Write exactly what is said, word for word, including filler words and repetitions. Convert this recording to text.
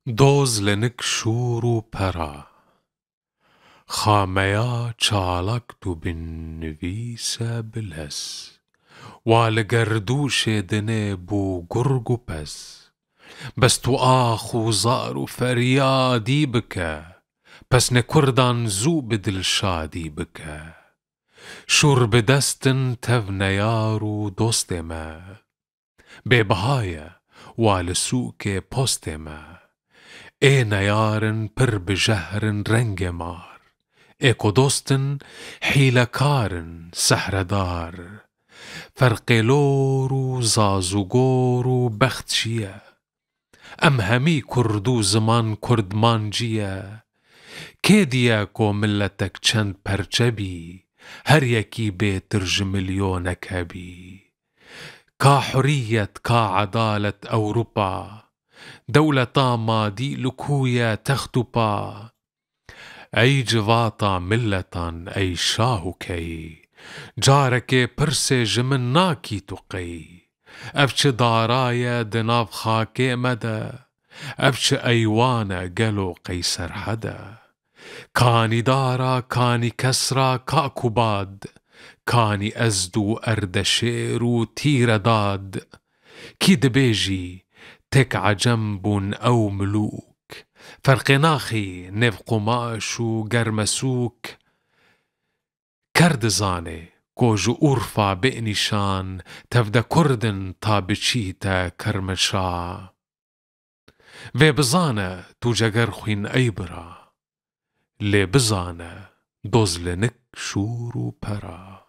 Doz li nik şûr û pera. Xameya çalak tu bin nivîse bilez. Wa li gerdûşê dinê bû gurg û pez. Bes tu ax û zar û feryadî bike. Pesnê kurdan zû bi dilşadî bike. Şûr bi destin tev neyar û dostê me. Bêbiha ye wa li sûkê postê me. Ê neyar in pir bi jehr in rengê mar. Ê ku dost in hîlekar in sehredar. Ferqê lor û zazûgor û bext jî ye. Em hemî kurd û ziman kurdmancî ye. Kê diye ku miletek çend perçe bî, her yekî bêtir ji milyonek hebî? Ka huriyet, ka edalet Ewropa, dewleta madî li ku ye text û pa? Ey civata miletan, ey şah û key, carekê pirsê ji min nakî tu qey? Ev çi dara ye di nav xakê me de? Ev çi eywan e gelo qey serhed e? Kanî dara, kanî kesra, kak û bad, kanî ezd û erdeşêr û tîredad? Kî dibêjî têk ecem bûn ew milûk? Ferqê naxî nêv qumaş û germesûk. Ker dizanê ku ji Urfa bê nîşan tevde kurd in ta biçîte Kermeşa. Vê bizane tu ceger xwîn ey bira. Lê bizane doz li nik şûr û pera.